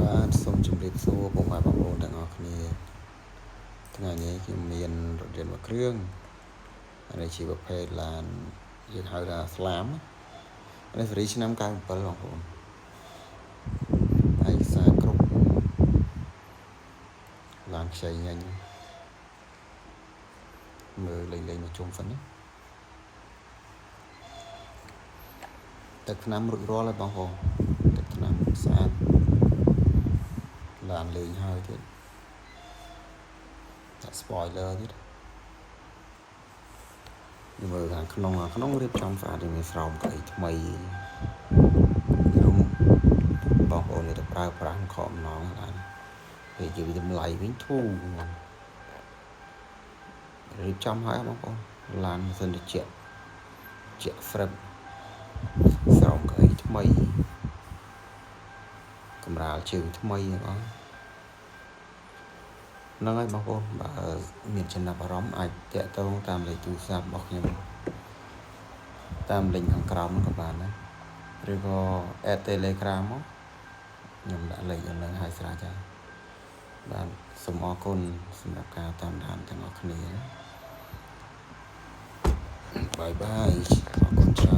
បាទសូមជម្រាបសួរពុកម៉ែបងប្អូនទាំងអស់គ្នាថ្ងៃនេះខ្ញុំមានរថយន្តមួយគ្រឿងនេះជាប្រភេទឡានយើងហៅថាស្លាមនេះស៊េរីឆ្នាំ97បងប្អូនឯកសារគ្រប់ឡានខ្ចីញញមើលលេងលេងមកជុំសិនណាទឹកថ្នាំរួចរាល់ហើយបងប្អូនទឹកថ្នាំស្អាតឡានលេងហើយទៀតដាក់ spoiler ទៀតមើលខាងក្នុងខាងក្នុងរៀបចំស្អាតមានស្រោមកៅអីថ្មីរុំបងប្អូនយកទៅប្រើប្រាស់ខំណងឡានពេលជាតម្លៃវិញធូររៀបចំហើយបងប្អូនឡានម៉ាស៊ីនត្រជាក់ជាក់ស្រាប់ស្រោមកៅអីថ្មីកម្រាលជើងថ្មីទាំងអស់ហ្នឹងហើយបងប្អូនបើមានចំណាប់អារម្មណ៍អាចតាក់ទងតាមលេខទូរស័ព្ទរបស់ខ្ញុំតាម link ខាងក្រោមក៏បានដែរឬក៏ add Telegram មកខ្ញុំដាក់លេខនៅនឹងឲ្យស្រេចហើយបាទសូមអរគុណសម្រាប់ការតាមដានទាំងអស់គ្នាbye bye អរគុណច្រើន។